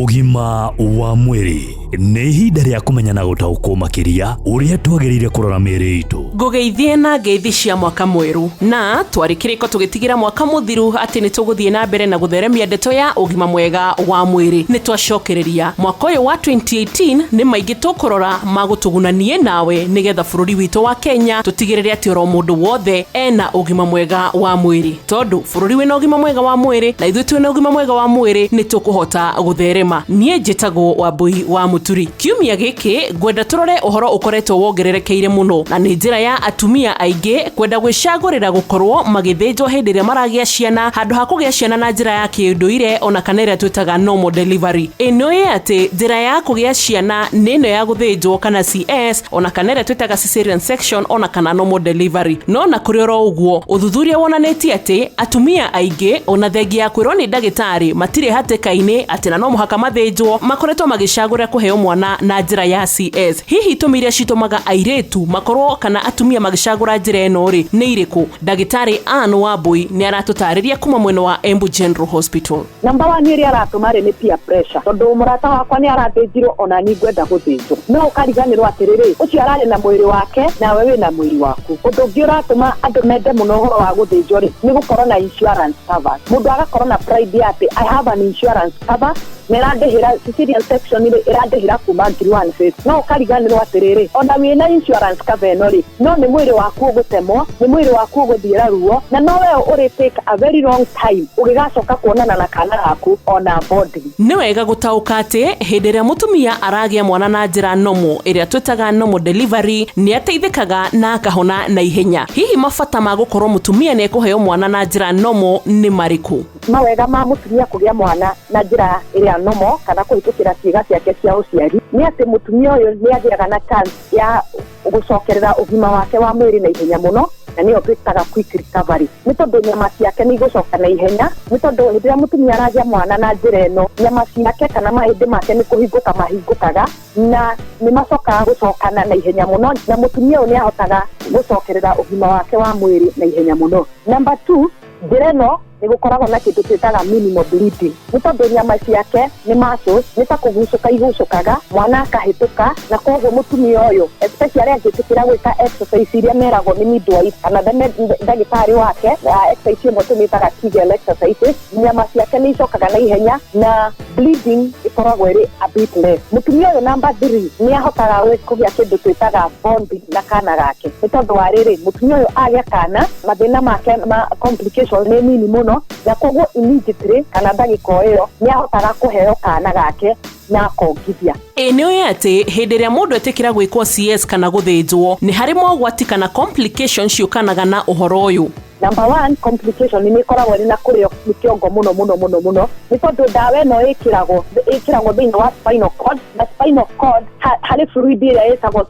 Ũgima wa mwĩrĩ nĩ ihinda rĩa kũmenya na gũtaũkwo makĩria ũrĩa twagĩrĩire kũrora mĩĩrĩ itũ. Ngũgeithie na ngeithi cia mwaka mwerũ, na twarĩ kĩrĩko tũgĩtigĩra mwaka mũthiru atĩ nĩ tũgũthiĩ na mbere na gũtheremia ndeto ya ũgima mwega wa mwĩrĩ. Nĩ twacokereria mwaka ũyũ wa 2018, nĩ maingĩ tũkũrora ma gũtũguna niĩ nawe, nĩgetha bũrũri witũ wa Kenya tũtigĩrĩre atĩ oro mũndũ wothe ena ũgima mwega wa mwĩrĩ, tondũ bũrũri wĩna ũgima mwega wa mwĩrĩ na ithuĩ twĩna ũgima mwega wa mwĩrĩ nĩ tũkũhota gũtherema. Niĩ njĩtagwo Wambui wa Mũturi. Kiumia gĩkĩ ngwenda tũrore ũhoro ũkoretwo wongererekeire mũno, na nĩ njĩra ya atumia aingĩ kwenda gwĩcagũrĩra gũkorwo magĩthĩnjwo hĩndĩ ĩrĩa maragĩa ciana, handũ ha kũgĩa ciana na njĩra ya kĩũndũire ona kana ĩrĩa twĩtaga normal delivery. Ĩno ĩ atĩ njĩra ya kũgĩa ciana nĩ ĩno ya gũthĩnjwo kana CS, ona kana ĩrĩa twĩtaga cesarean section, ona kana normal delivery. No na kũrĩ oro ũguo, ũthuthuria wonanĩtie atĩ atumia aingĩ, ona thengia ya kwĩrwo nĩ ndagĩtarĩ matirĩ hatĩka-inĩ atĩ na no mũhaka mathĩnjwo, makoretwo magĩcagũra kũheo mwana na njĩra ya CS. Hihi itũmi iria citũmaga airĩtu makorwo kana atumia magĩcagũra njĩra ĩno rĩ nĩ irĩkũ? Ndagĩtarĩ Ann Wambui nĩ aratũtarĩria kuma mwena wa Embu General Hospital. Number one ĩrĩa aratũma rĩ nĩ peer pressure, tondũ mũrata wakwa nĩ arathĩnjirwo, ona ni ngwenda gũthĩnjwo. No ũkariganĩrwo atĩrĩrĩ, ũcio ararĩ na mwĩrĩ wake, nawe wĩna mwĩrĩ waku. Ũndũ ũngĩ ũratũma andũ mende mũno ũhoro wa gũthĩnjwo rĩ, nĩ gũkorwo na insurance cover. Mũndũ agakorwo na pride ya atĩ "I have an insurance cover na ĩrandĩhĩra cesarean section rĩ, ĩrandĩhĩra kuma ngiri 150." No ũkariganĩrwo atĩrĩrĩ, ona wĩna insurance cover ĩno rĩ, no nĩ mwĩrĩ waku ũgũtemwo, nĩ mwĩrĩ waku ũgũthiĩra ruo, na no we ũrĩ take a very long time ũgĩgacoka kuonana na kana gaku ona body. Nĩ wega gũtaũka atĩ hĩndĩ ĩrĩa mũtumia aragĩa mwana na njĩra normal, ĩrĩa twĩtaga normal delivery, nĩ ateithĩkaga na akahona na ihenya. Hihi mabata ma gũkorwo mũtumia nĩ ekũheo mwana na njĩra normal nĩ marĩkũ? Mawega ma mũtumia kũgĩa mwana na njĩra ĩrĩa normal kana kũhĩtũkĩra ciĩga ciake cia ũciari nĩ atĩ mũtumia ũyũ nĩ agĩaga na chance ya gũcokerera ũgima wake wa mwĩrĩ na ihenya mũno, na nĩyo twĩtaga quick recovery, nĩ tondũ nyama ciake nĩ igũcoka na ihenya, nĩ tondũ hĩndĩ ĩrĩa mũtumia aragĩa mwana na njĩra ĩno, nyama ciake kana mahĩndĩ make nĩ kũhingũka mahingũkaga na nĩ macokaga gũcokana na ihenya mũno, na mũtumia ũyũ nĩ ahotaga gũcokerera ũgima wake wa mwĩrĩ na ihenya mũno. Number two, njĩra ĩno nĩ gũkoragwo na kĩndũ twĩtaga minimal bleeding, nĩ tondũ nyama ciake nĩ muscles, nĩ ta kũgucũka igucũkaga, mwana akahĩtũka, na koguo mũtumia ũyũ, especially angĩtĩkĩra gwĩka exercise iria meragwo nĩ midwife kana ndagĩtarĩ wake, exercise ĩmwe tũmĩtaga Kegel exercises, nyama ciake nĩ icokaga na ihenya na bleeding ĩkoragwo ĩrĩ a bit less. Mũtumia ũyũ, number three, nĩ ahotaga kũgĩa kĩndũ twĩtaga bonding na kana gake, nĩ tondũ wa rĩrĩ, mũtumia ũyũ agĩa kana, mathĩna make ma complication nĩ nini mũno, na koguo immediately kana ndagĩka o ĩyo nĩ ahotaga kũheo kana gake na akongithia. Ĩ nĩ ũĩ atĩ hĩndĩ ĩrĩa mũndũ etĩkĩra gwĩkwo CS kana gũthĩnjwo, nĩ harĩ mogwati kana complications ciũkanaga na ũhoro ũyũ? Number one complication nĩ ĩkoragwo ĩrĩ na kũrĩo nĩ kĩongo mũno mũno mũno mũno, nĩ tondũ ndawa ĩno ĩkĩragwo thĩinĩ wa spinal cord, na spinal cord harĩ fluid ĩrĩa ĩtagwo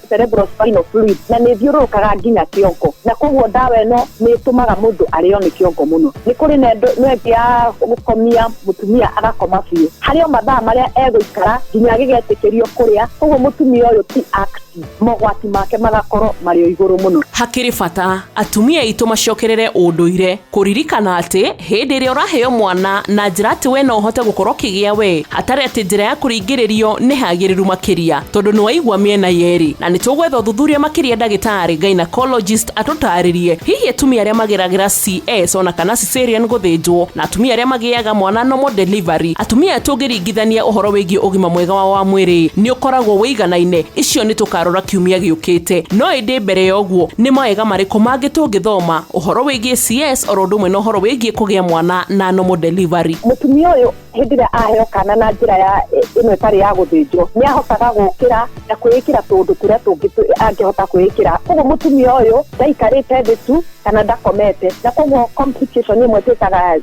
cerebral spinal fluid, na nĩ ĩthiũrũrũkaga nginya kĩongo, na koguo ndawa ĩno nĩ ĩtũmaga mũndũ arĩo nĩ kĩongo mũno. Nĩ kũrĩ na ĩno ĩngĩ ya gũkomia mũtumia agakoma biũ, harĩ o mathaa marĩa egũikara nginya agĩgetĩkĩrio kũrĩa, koguo mũtumia ũyũ ti active, mogwati make magakorwo marĩ o igũrũ mũno. Hakĩrĩ bata atumia aitũ macokerere ũndũire, kũririkana atĩ hĩndĩ ĩrĩa ũraheo mwana na njĩra atĩ we no ũhote gũkorwo ũkĩgĩa we hatarĩ atĩ njĩra ya kũringĩrĩrio nĩ hagĩrĩru makĩria, tondũ nĩ waigua mĩena yerĩ. Na nĩ tũgwetha ũthuthuria makĩria, ndagĩtarĩ gynecologist atũtarĩrie hihi atumia arĩa mageragĩra CS ona kana cesarean gũthĩnjwo, na atumia arĩa magĩaga mwana normal delivery, atumia tũngĩringithania ũhoro wĩgiĩ ũgima mwega wa mwĩrĩ nĩ ũkoragwo wĩiganaine. Icio nĩ tũkarora kiumia gĩũkĩte. No ĩndĩ mbere ya ũguo, nĩ mawega marĩkũ mangĩ tũngĩthoma ũhoro wĩgiĩ CS oro ũndũ ũmwe na ũhoro wĩgiĩ kũgĩa mwana na normal delivery? Mũtumia ũyũ hĩndĩ ĩrĩa aheo kana na njĩra ya ĩno ĩtarĩ ya gũthĩnjwo, nĩ ahotaga gũkĩra na kwĩĩkĩra tũũndũ tũrĩa tũngĩ angĩhota kwĩĩkĩra. Koguo mũtumia ũyũ ndaikarĩte thĩ tu kana ndakomete, na koguo complication ĩmwe twĩtaga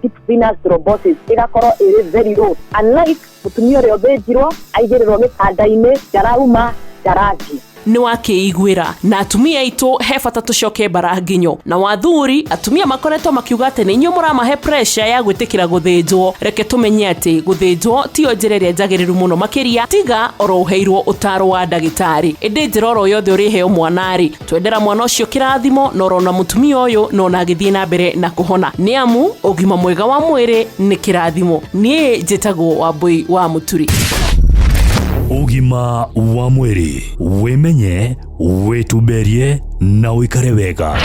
deep venous thrombosis ĩgakorwo ĩrĩ very low, unlike mũtumia ũrĩa ũthĩnjirwo aigĩrĩrwo gĩtanda-inĩ, ndarauma, ndarathiĩ. Nĩ wakĩiguĩra na atumia aitũ, he bata tũcoke mbara nginyo na wathuri. Atumia makoretwo makiuga atĩ nĩ inyuĩ mũramahe pressure ya gwĩtĩkĩra gũthĩnjwo. Reke tũmenye atĩ gũthĩnjwo tiyo njĩra ĩrĩa njagĩrĩru mũno makĩria, tiga oro ũheirwo ũtaro wa ndagĩtarĩ. Ĩndĩ njĩra oro yothe ũrĩheo mwana-rĩ, twendera mwana ũcio kĩrathimo na orona mũtumia ũyũ na ona agĩthiĩ na mbere na kũhona, nĩ amu ũgima mwega wa mwĩrĩ nĩ kĩrathimo. Niĩ njĩtagwo Wambũi wa Mũturi. Ũgima wa mwĩrĩ, wĩmenye, wĩtumberie na ũikare wega.